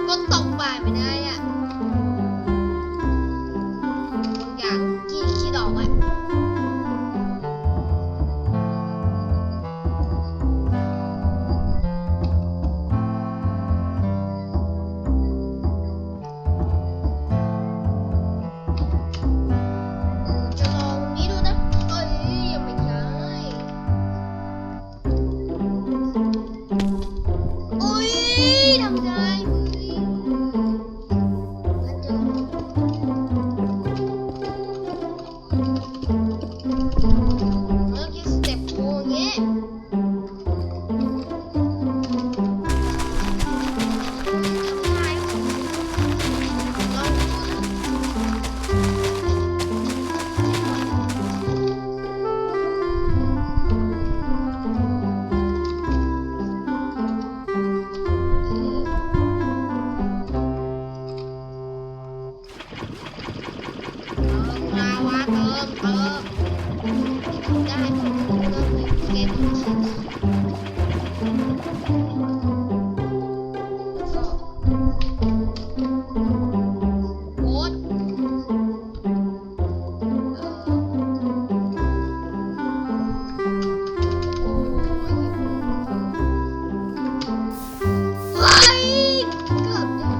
ก็ตกปลาไม่ได้อ่ะบางอย่างที่คิดออกอ่ะจะลองนี้ดูนะเอ้ยยังไม่ใช่โอ้ยทำได้เว้ยงั้นจะลองแล้วกินสเต็ปโชว์อย่างเงี้ยทำได้ลองดูนะ เติมลาวาเติมเติมได้ผมก็มีเกมชิ้นโอ๊ตโอ้ยเกือบได้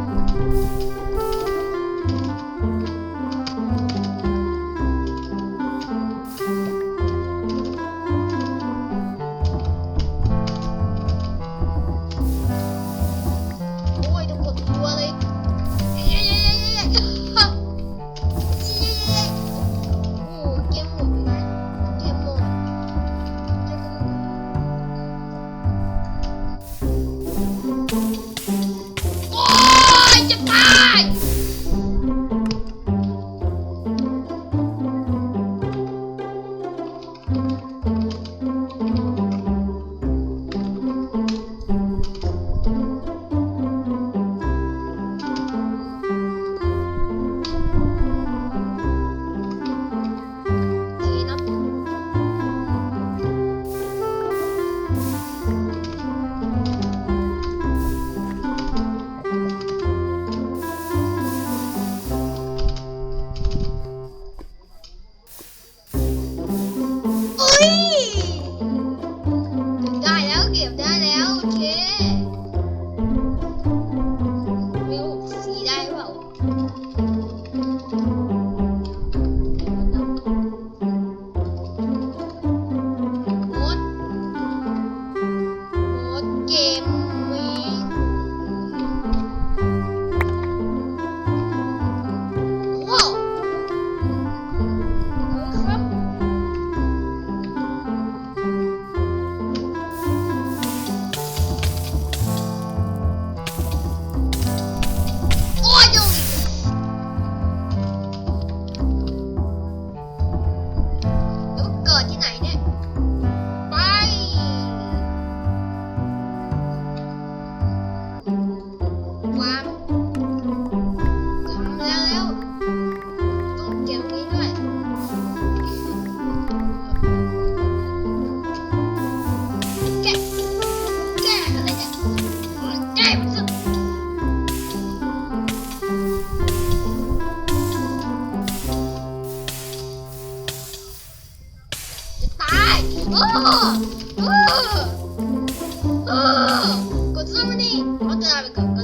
โอ้ยต้องกดตัวเลยเย้เย้เย้เย้เย้เย้เย้โอ้เกมหมดไปแล้วเกมหมดโอ้ยจะตายทีนะโอ้ยได้แล้วเก็บได้แล้วโอเคไม่รู้สีได้เปล่า โค้ดโค้ดเกมมีว้าวครับโอ้ยดูแล้วเกิดที่ไหนเนี่ย ไป วางทำแล้วแล้วต้องเก็บนี้ด้วยแกะแกะอะไรเนี่ยแกะมันจะจะตายโอ้โอ้โอ้กดซูมมานี่ขอตัวลาไปก่อน